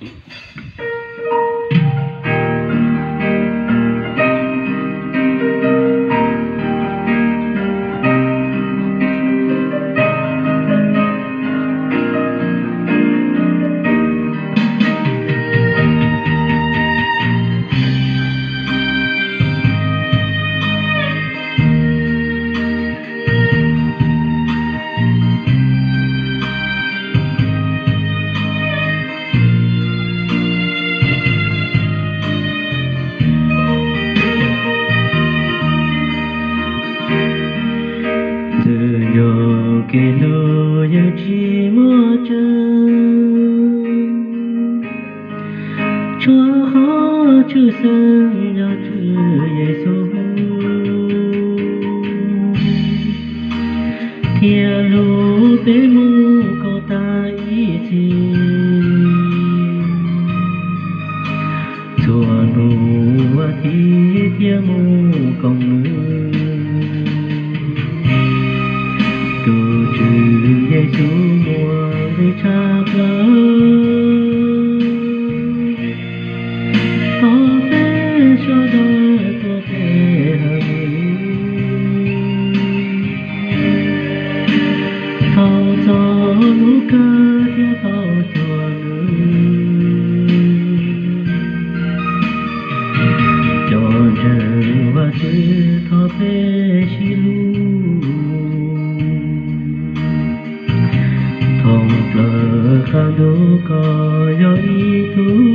Ntxwg nyoog kev hlub yeej tsis muaj tswv, tshuav qhov tshwj xeeb yog Tswv Yexus thiaj hlub peb mus kom tas ib txhis. Txhua hnub ua thib thiaj mus koom nws, tus Tswv Yexus muaj nqis tshaj plaws. Thov peb sawv daws tuav peb hawm, thaum txog hnub kawg thiaj tau cuag nws, cov ntseeg Vajtswv thov peb sib hlub. Thoob plaws qab ntuj koj yog ib tug